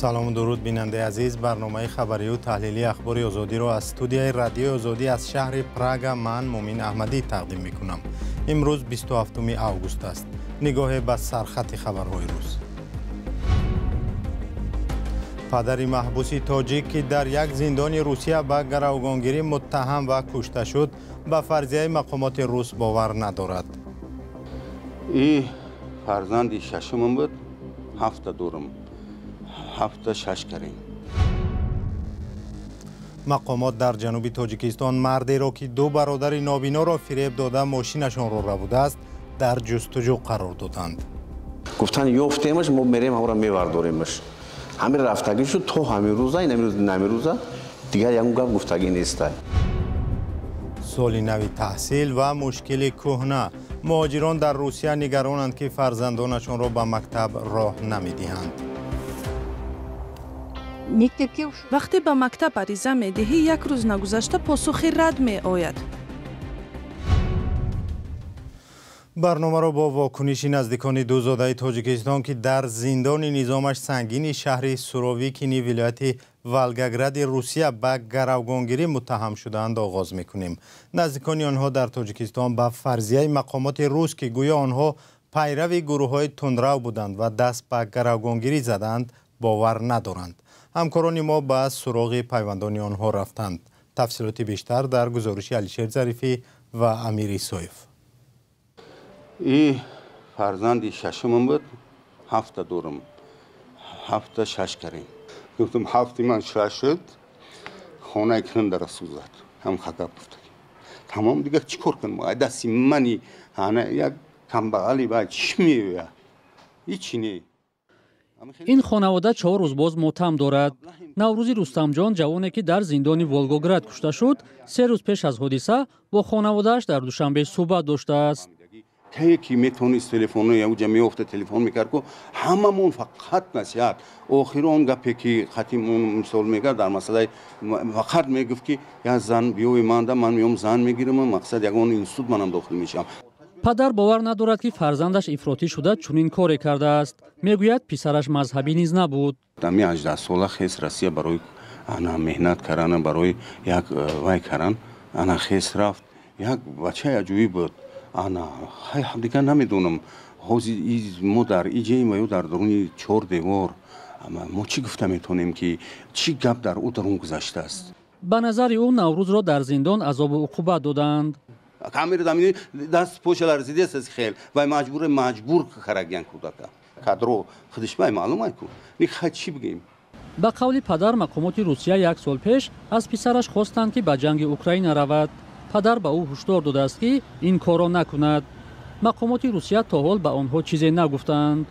Салому дуруд, бинандаи азиз. Барномаи хабарию таҳлилии Ахбори Озодиро аз студияи Радиои Озодӣ аз шаҳри Прага ман, Мумин Аҳмадӣ, тақдим мекунам. Имрӯз 27 август аст. Нигоҳе ба сархати хабарҳои рӯз. Падари маҳбуси тоҷик, ки дар як зиндони Русия ба гаравгонгирӣ муттаҳам ва кушта шуд, ба фарзияи мақомоти рус бовар надорад. И фарзанди шашумам буд, ҳафта дорам, ҳафта шаш карем. Мақомот дар ҷануби Тоҷикистон мардеро, ки ду бародари нобиноро фиреб дода, мошинашонро рабудааст, дар ҷустуҷӯ қарор доданд. Гуфтан, ёфтемаш, мо мерем, ҳамро мевардоремаш. Ҳамин рафтагӣ шуд то ҳамин рӯза, ин ҳамин рӯза дигар ягон гап гуфтагӣ нестай. Соли нави таҳсил ва мушкили кӯҳна. Муҳоҷирон дар Русия нигаронанд, ки фарзандонашонро ба мактаб роҳ намедиҳанд. Вақте ба мактаб ариза медиҳӣ, як рӯз нагузашта посухи рад меояд. Барномаро бо вокуниши наздикони ду зодаи Тоҷикистон, ки дар зиндони низомаш сангини шаҳри Суровикини вилояти Волгогради Русия ба гаравгонгирӣ муттаҳам шудаанд, оғоз мекунем. Наздикони онҳо дар Тоҷикистон ба фарзияи мақомоти рус, ки гӯё онҳо пайрави гурӯҳҳои тундрав буданд ва даст ба гаравгонгирӣ задаанд, бовар надоранд. Ҳамкорони мо ба суроғи пайвандони онҳо рафтанд. Тафсилоти бештар дар гузориши Алишер Зарифӣ ва Амир Исоев. И фарзанди шашумам буд, ҳафта дорам, ҳафта шаш карем. Гуфтам, ҳафти ман шаш шуд, хонаи кунам дара сӯзад. Ҳам хатаб гуфтагӣ. Тамом, дигар чӣ кор кунам? Ай дасти мани ана як камбағали ба чӣ меояд? Ҳичи не. Ин хонавода 4 рӯз боз мотам дорад. Наврӯзи Рустамҷон, ҷавоне, ки дар зиндони Волгоград кушта шуд, 3 рӯз пеш аз ҳодиса бо хонаводааш дар Душанбе суҳбат доштааст. Кае ки метавонист, телефоно яуҷа меёфта, телефон мекард ку ҳамамон фақат насиҳат. Охири он гапе ки хатимон мисол мекард дар масъалаи, фақат мегуфт, ки як зан биёи манда, ман меём, зан мегирам, мақсад ягон институт манам дохил мешавам. Падар бовар надорад, ки фарзандаш ифротӣ шуда чунин коре кардааст. Мегӯяд, писараш мазҳабӣ низ набуд. Ами 18 сола хес Россия барои ана меҳнат кардана, барои як вай кардан, ана хес рафт. Як бачаи аҷоиб буд. Ана дигар намедонам, ҳозир мо дар иҷаем ва ё дар даруни чор девор мо чӣ гуфта метавонем, ки чӣ гап дар ӯ дарун гузаштааст. Ба назари ӯ, Наврӯзро дар зиндон азобу уқубат додаанд. Камера дамини даст поша ларзидест хел вай маҷбур маҷбур карагиян кӯдака кадро худиш вай маълум ай ку ни чӣ бигем. Ба қавли падар, мақомоти Русия як сол пеш аз писараш хостанд, ки ба ҷанги Украина равад. Падар ба ӯ ҳушдор додааст, ки ин корро накунад. Мақомоти Русия то ҳол ба онҳо чизе нагуфтаанд.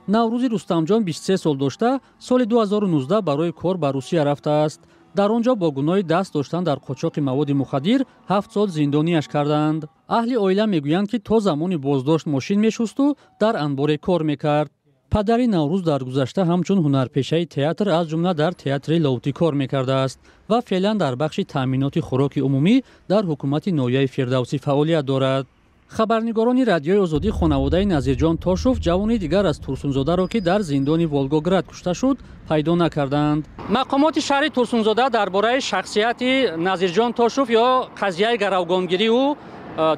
Наврӯзи Рустамҷон 23 сол дошта, соли 2019 барои кор ба Русия рафтааст. Дар он ҷо бо гуноҳи даст доштан дар қочоқи маводи мухаддир 7 сол зиндониаш кардаанд. Аҳли оила мегӯянд, ки то замони боздошт мошин мешусту дар анборе кор мекард. Падари Наврӯз дар гузашта ҳамчун ҳунарпешаи театр, аз ҷумла дар театри Лоҳутӣ, кор мекардааст ва феълан дар бахши таъминоти хӯроки умумӣ дар ҳукумати ноҳияи Фирдавсӣ фаъолият дорад. Хабарнигорони Радиои Озодӣ хонаводаи Назирҷон Тошов, ҷавони дигар аз Турсунзодаро, ки дар зиндони Волгоград кушта шуд, пайдо накарданд. Мақомоти шаҳри Турсунзода дар бораи шахсияти Назирҷон Тошов ё қазияи гаравгонгирии ӯ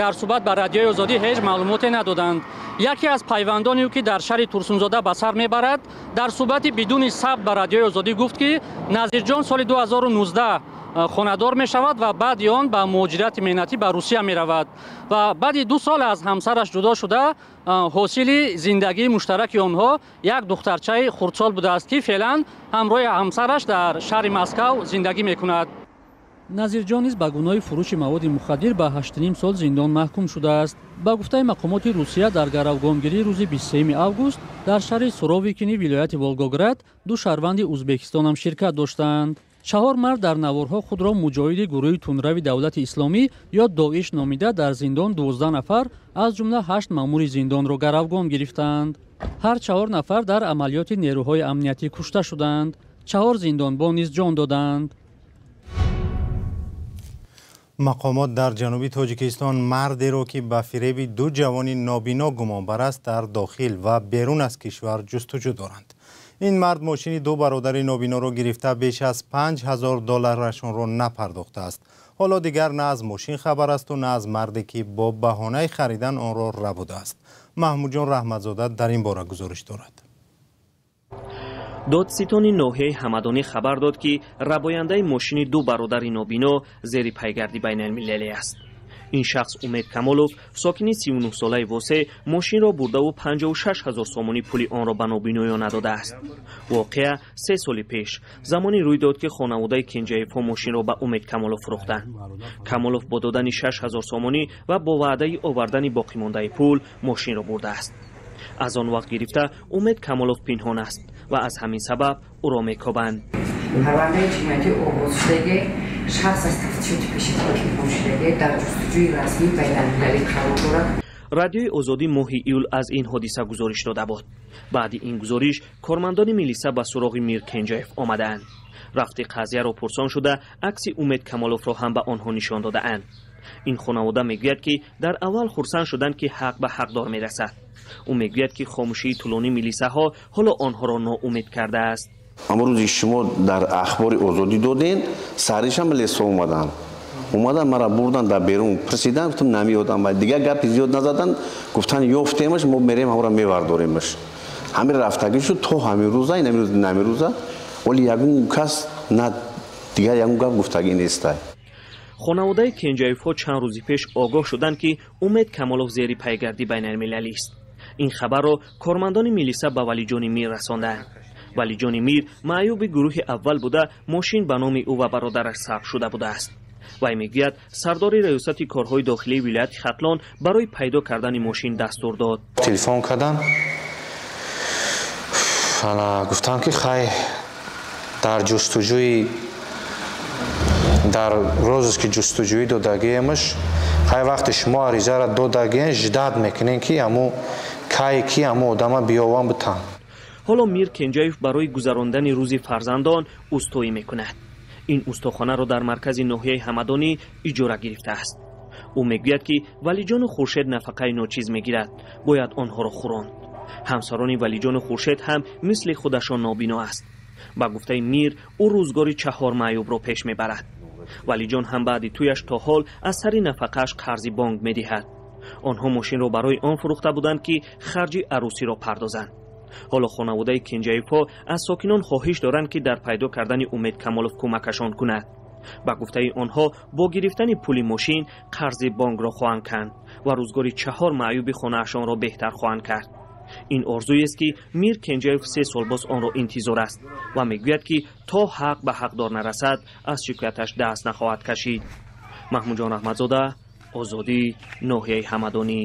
дар суҳбат ба Радиои Озодӣ ҳеҷ маълумоте надоданд. Яке аз пайвандони ӯ, ки дар шаҳри Турсунзода ба сар мебарад, дар суҳбати бидуни сабт ба Радиои Озодӣ гуфт, ки Назирҷон соли 2019 хонадор мешавад ва баъди он ба муҳоҷирати меҳнатӣ ба Русия меравад ва баъди 2 сол аз ҳамсараш ҷудо шуда, ҳосили зиндагии муштараки онҳо як духтарчаи хурдсол будааст, ки феълан ҳамроҳи ҳамсараш дар шаҳри Москав зиндагӣ мекунад. Назирҷон низ ба гуноҳи фурӯши маводи мухаддир ба 8,5 сол зиндон маҳкум шудааст. Ба гуфтаи мақомоти Русия, дар гаравгонгирии рӯзи 23 август дар шаҳри Суровикини вилояти Волгоград ду шаҳрванди Узбекистонам ширкат доштаанд. Чаҳор мард дар наворҳо худро муҷоҳиди гурӯҳи тундрави Давлати Исломӣ ё ДОИШ номида, дар зиндон 12 нафар, аз ҷумла ҳашт маъмури зиндонро гаравгон гирифтаанд. Ҳар чаҳор нафар дар амалиёти нерӯҳои амниятӣ кушта шуданд. Чаҳор зиндонбон низ ҷон додаанд. Мақомот дар ҷануби Тоҷикистон мардеро, ки ба фиреби ду ҷавони нобино гумонбар аст, дар дохил ва берун аз кишвар ҷустуҷӯ доранд. Ин мард мошини ду бародари нобиноро гирифта беш аз $5000 напардохтааст. Ҳоло дигар на аз мошин хабар аст ва на аз марде ки бо баҳонаи харидан онро рабудааст. Маҳмудҷон Раҳматзода дар ин бора гузориш дорад. Додситони ноҳияи Ҳамадонӣ хабар дод, ки рабояндаи мошини ду бародари нобино зери пайгарди байналмилалӣ аст. Ин шахс Умед Камолов, сокини 39-солаи Восе, мошинро бурдаву 56 ҳазор сомонӣ пули онро ба нобиноён надодааст. Воқеа 3 соли пеш замоне рӯй дод, ки хонаводаи Кенҷаевҳо мошинро ба Умед Камолов фурӯхтанд. Камолов бо додани 6 ҳазор сомонӣ ва бо ваъдаи овардани боқимондаи пул мошинро бурдааст. Аз он вақт гирифта Умед Камолов пинҳон аст ва аз ҳамин сабаб ӯро мекобанд. Парвандаи ҷиноятӣ оғозшудагӣ, шахс аз тафтишоти пешакӣ пинҳон шудагӣ, дар ҷустуҷӯи расмии байналмилалӣ қарор дорад. Радиои Озодӣ моҳи июл аз ин ҳодиса гузориш дода буд. Баъди ин гузориш кормандони милиса ба суроғи Мир Кенҷаев омадаанд. Рафти қазияро пурсон шуда, акси Умед Камоловро ҳам ба онҳо нишон додаанд. Ин хонавода мегӯяд, ки дар аввал хурсанд шуданд, ки ҳақ ба ҳақдор мерасад. Ӯ мегӯяд, ки хомӯшии тӯлонии милисаҳо ҳоло онҳоро ноумед кардааст. Амрӯзи шумо дар Ахбори Озодӣ доден, саришам лесо омадан. Омадан мара бурдан дар берун, пурсидан, гуфтам намеёдам. Дигар гапи зиёд назадан, гуфтан ёфтемаш, мо мерем ҳамро мевардоремаш. Ҳамин рафтагӣ шуд то ҳамин рӯза, ин ҳамин рӯза, вале ягон кас на дигар ягон гап гуфтагӣ нестай. Хонаводаи Кенҷаевҳо чанд рӯзи пеш огоҳ шуданд, ки Умед Камолов зери пайгарди байналмилалист. Ин хабарро кормандони милиса ба Валиҷони Мир расонданд. Валиҷони Мир маъюби гурӯҳи аввал буда, мошин ба номи ӯ ва бародараш сабт шуда будааст. Вай мегӯяд, сардори раёсати корҳои дохилии вилояти Хатлон барои пайдо кардани мошин дастур дод. Телефон кардам, гуфтам, ки хай дар ҷустуҷӯи дар розыск и ҷустуҷӯӣ додагиемаш, хай вақте шумо аризаро додагиен, ждать мекунем, ки ҳаму кай ки ҳаму одама биёвам битан. Ҳоло Мир Кенҷаев барои гузарондани рӯзи фарзандон устоӣ мекунад. Ин устохонаро дар маркази ноҳияи Ҳамадонӣ иҷора гирифтааст. Ӯ мегӯяд, ки Валиҷону Хуршед нафақаи ночиз мегирад, бояд онҳоро хӯронд. Ҳамсарони Валиҷону Хуршед ҳам мисли худашон нобино аст. Ба гуфтаи Мир, ӯ рӯзгори 4 маъюбро пеш мебарад. Валиҷон ҳам баъди тӯяш то ҳол аз сари нафақааш қарзи бонк медиҳад. Онҳо мошинро барои он фурӯхта буданд, ки харҷи арӯсиро пардозанд. Ҳоло хонаводаи Кенҷаевҳо аз сокинон хоҳиш доранд, ки дар пайдо кардани Умед Камолов кӯмакашон кунад. Ба гуфтаи онҳо, бо гирифтани пули мошин қарзи бонкро хоҳанд канд ва рӯзгори 4 маъюби хонаашонро беҳтар хоҳанд кард. Ин орзуест, ки Мир Кенҷаев 3 сол боз онро интизор аст ва мегӯяд, ки то ҳақ ба ҳақдор нарасад, аз шикояташ даст нахоҳад кашид. Маҳмудҷон Раҳматзода, Озодӣ, ноҳияи Ҳамадонӣ.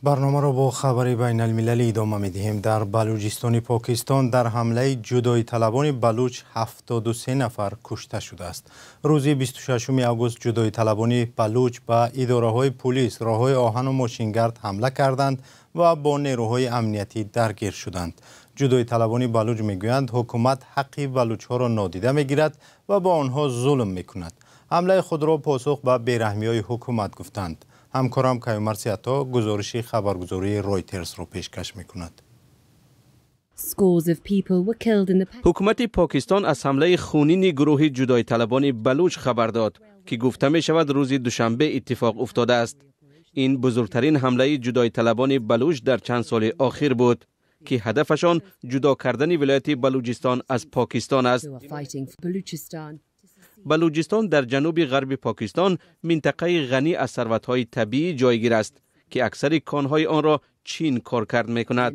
Барномаро бо хабари байналмилалӣ идома медиҳем. Дар Балуҷистони Покистон дар ҳамлаи ҷудоиталабони балуч 73 нафар кушта шудааст. Рӯзи 26 август ҷудоиталабони балуч ба идораҳои пулис, роҳҳои оҳану мошингард ҳамла карданд ва бо нерӯҳои амниятӣ даргир шуданд. Ҷудоиталабони балуч мегӯянд, ҳукумат ҳаққи балучҳоро нодида мегирад ва бо онҳо зулм мекунад. Ҳамлаи худро посух ба бераҳмиҳои ҳукумат гуфтанд. Ҳамкорам Каюмар Сиато гузориши хабаргузории Ройтерсро пешкаш мекунад. Ҳукумати Покистон аз ҳамлаи хунини гурӯҳи ҷудоиталабони балуч хабар дод, ки гуфта мешавад рӯзи душанбе иттифоқ уфтодааст. Ин бузургтарин ҳамлаи ҷудоиталабони балуч дар чанд соли охир буд, ки ҳадафашон ҷудо кардани вилояти Балуҷистон аз Покистон аст. Балуҷистон дар ҷануби ғарби Покистон минтақаи ғанӣ аз сарватҳои табиӣ ҷойгир аст, ки аксари конҳои онро Чин коркард мекунад.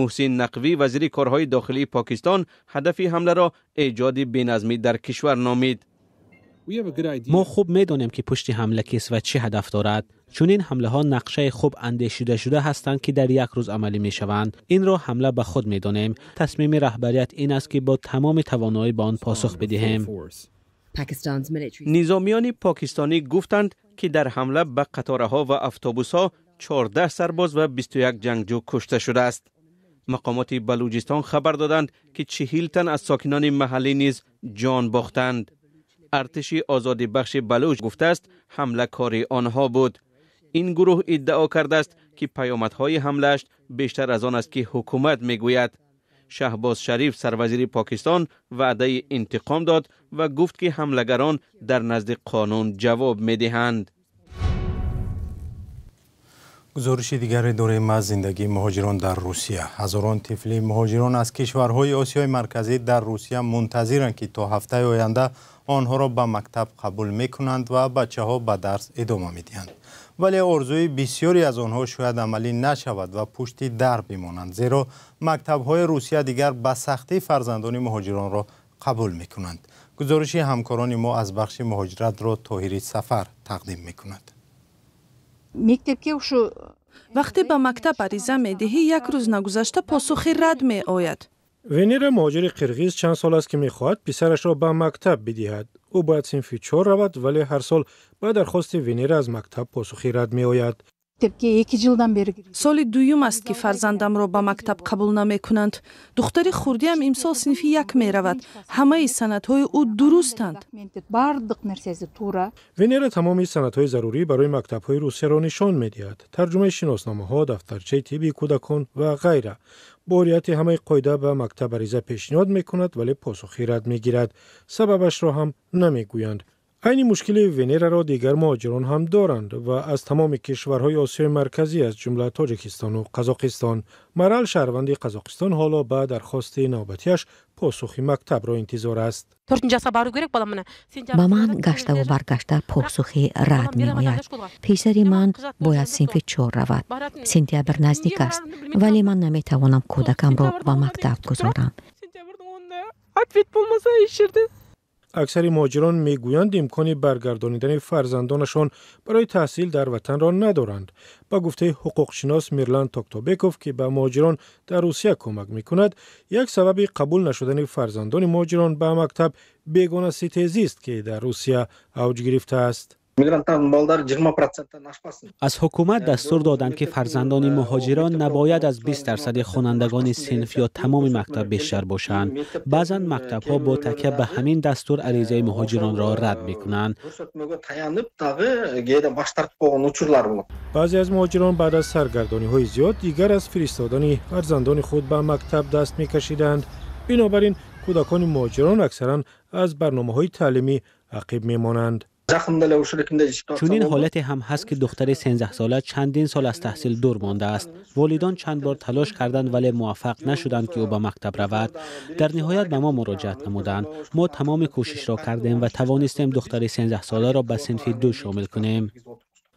Муҳсин Нақвӣ, вазири корҳои дохилии Покистон, ҳадафи ҳамларо эҷоди беназмӣ дар кишвар номид. Мо хуб медонем, ки пушти ҳамла кист ва чӣ ҳадаф дорад. Чунин ҳамлаҳо нақшаи хуб андешидашуда ҳастанд, ки дар як рӯз амалӣ мешаванд. Инро ҳамла ба худ медонем. Тасмими раҳбарият ин аст, ки бо тамоми тавоноӣ ба он посух бидиҳем. Низомиёни покистонӣ гуфтанд, ки дар ҳамла ба қатораҳо ва автобусҳо 14 сарбоз ва 21 ҷангҷӯ кушта шудааст. Мақомоти Балуҷистон хабар доданд, ки 40 тан аз сокинони маҳаллӣ низ ҷон бохтанд. Артиши озодибахши Балуҷ гуфтааст, ҳамла кори онҳо буд. Ин гурӯҳ иддао кардааст, ки паёмадҳои ҳамлааш бештар аз он аст, ки ҳукумат мегӯяд. Шаҳбоз Шариф, сарвазири Покистон, ваъдаи интиқом дод ва гуфт, ки ҳамлагарон дар назди қонун ҷавоб медиҳанд. Гузориши дигаре дорем аз зиндагии муҳоҷирон дар Русия. Ҳазорон тифли муҳоҷирон аз кишварҳои Осиёи Марказӣ дар Русия мунтазиранд, ки то ҳафтаи оянда онҳоро ба мактаб қабул мекунанд ва бачаҳо ба дарс идома медиҳанд. Вале орзуи бисёре аз онҳо шояд амалӣ нашавад ва пушти дар бимонанд, зеро мактабҳои Русия дигар ба сахтӣ фарзандони муҳоҷиронро қабул мекунанд. Гузориши ҳамкорони мо аз бахши муҳоҷиратро Тоҳири Сафар тақдим мекунад. Вақте ба мактаб ариза медиҳӣ, як рӯз нагузашта посухи рад меояд. Венера, муҳоҷири қирғиз, чанд сол аст, ки мехоҳад писарашро ба мактаб бидиҳад. Ӯ бояд синфи 4 равад, вале ҳар сол ба дархости Венера аз мактаб посухи рад меояд. Соли дуюм аст, ки фарзандамро ба мактаб қабул намекунанд. Духтари хурдиам имсол синфи 1 меравад. Ҳамаи санадҳои ӯ дурустанд. Венера тамоми санадҳои зарурӣ барои мактабҳои Русияро нишон медиҳад: тарҷумаи шиносномаҳо, дафтарчаи тибби кӯдакон ва ғайра. Бо риояти ҳамаи қоида ба мактаб ариза пешниҳод мекунад, вале посухи рад мегирад. Сабабашро ҳам намегӯянд. Айни мушкили Венераро дигар муҳоҷирон ҳам доранд ва аз тамоми кишварҳои Осиёи Марказӣ, аз ҷумла Тоҷикистону Қазоқистон. Марал, шаҳрванди Қазоқистон, ҳоло ба дархости навбатиаш посухи мактабро интизор аст. Ба ман гаштаву баргашта посухи рад меояд. Писари ман бояд синфи 4 равад. Сентябр наздик аст, вале ман наметавонам кӯдакамро ба мактаб гузорам. Аксари муҳоҷирон мегӯянд, имкони баргардонидани фарзандонашон барои таҳсил дар ватанро надоранд. Ба гуфтаи ҳуқуқшинос Мирлан Токтобеков, ки ба муҳоҷирон дар Русия кӯмак мекунад, як сабаби қабул нашудани фарзандони муҳоҷирон ба мактаб бегонаситезист, ки дар Русия авҷ гирифтааст. Аз ҳукумат дастур доданд, ки фарзандони муҳоҷирон набояд аз 20% хонандагони синф ё тамоми мактаб бештар бошанд. Баъзан мактабҳо бо такя ба ҳамин дастур аризаи муҳоҷиронро рад мекунанд. Баъзе аз муҳоҷирон баъд аз саргардониҳои зиёд дигар аз фиристодани фарзандони худ ба мактаб даст мекашиданд. Бинобар ин кӯдакони муҳоҷирон аксаран аз барномаҳои таълимӣ ақиб мемонанд. Чунин ҳолате ҳам ҳаст, ки духтари 13сола чандин сол аз таҳсил дур мондааст. Волидон чанд бор талош карданд, вале муваффақ нашуданд, ки ӯ ба мактаб равад. Дар ниҳоят ба мо муроҷиат намуданд. Мо тамоми кӯшишро кардем ва тавонистем духтари 13соларо ба синфи 2 шомил кунем.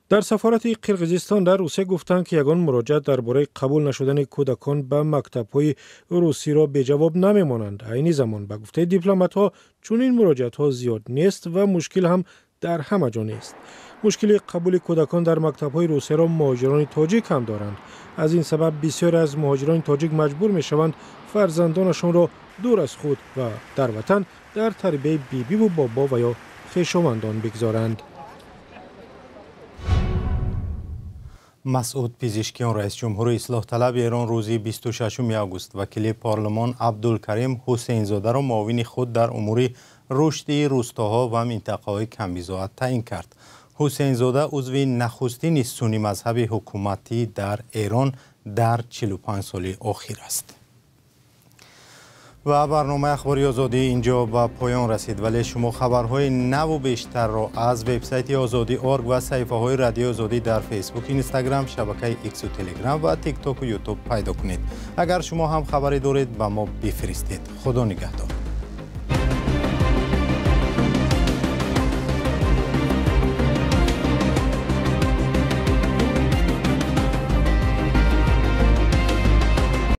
Дар сафорати Қирғизистон дар Русия гуфтанд, ки ягон муроҷиат дар бораи қабул нашудани кӯдакон ба мактабҳои русиро беҷавоб намемонанд. Айни замон, ба гуфтаи дипломатҳо, чунин муроҷиатҳо зиёд нест ва мушкил ҳам дар ҳама ҷо нест. Мушкили қабули кӯдакон дар мактабҳои Русияро муҳоҷирони тоҷик ҳам доранд. Аз ин сабаб бисёре аз муҳоҷирони тоҷик маҷбур мешаванд фарзандонашонро дур аз худ ва дар ватан дар тарбияи бибиву бобо ва ё хешовандон бигзоранд. Масъуд Пизишкиён, раис ҷумҳури ислоҳталаби Эрон, рӯзи 26 август вакили парлумон Абдулкарим Ҳусейнзодаро муовини худ дар умури рушди рӯстоҳо ва минтақаҳои камбизоат таъин кард. Ҳусейнзода узви нахустини суннӣ мазҳаби ҳукуматӣ дар Эрон дар 45 соли охир аст. Ва барномаи Ахбори Озодӣ инҷо ба поён расид, вале шумо хабарҳои наву бештарро аз вебсайти Озодӣ орг ва саҳифаҳои Радиои Озодӣ дар Фейсбук, Инстаграм, шабакаи Иксу Телеграм ва Тиктоку Ютуб пайдо кунед. Агар шумо ҳам хабаре доред, ба мо бифиристед. Худо нигаҳдор.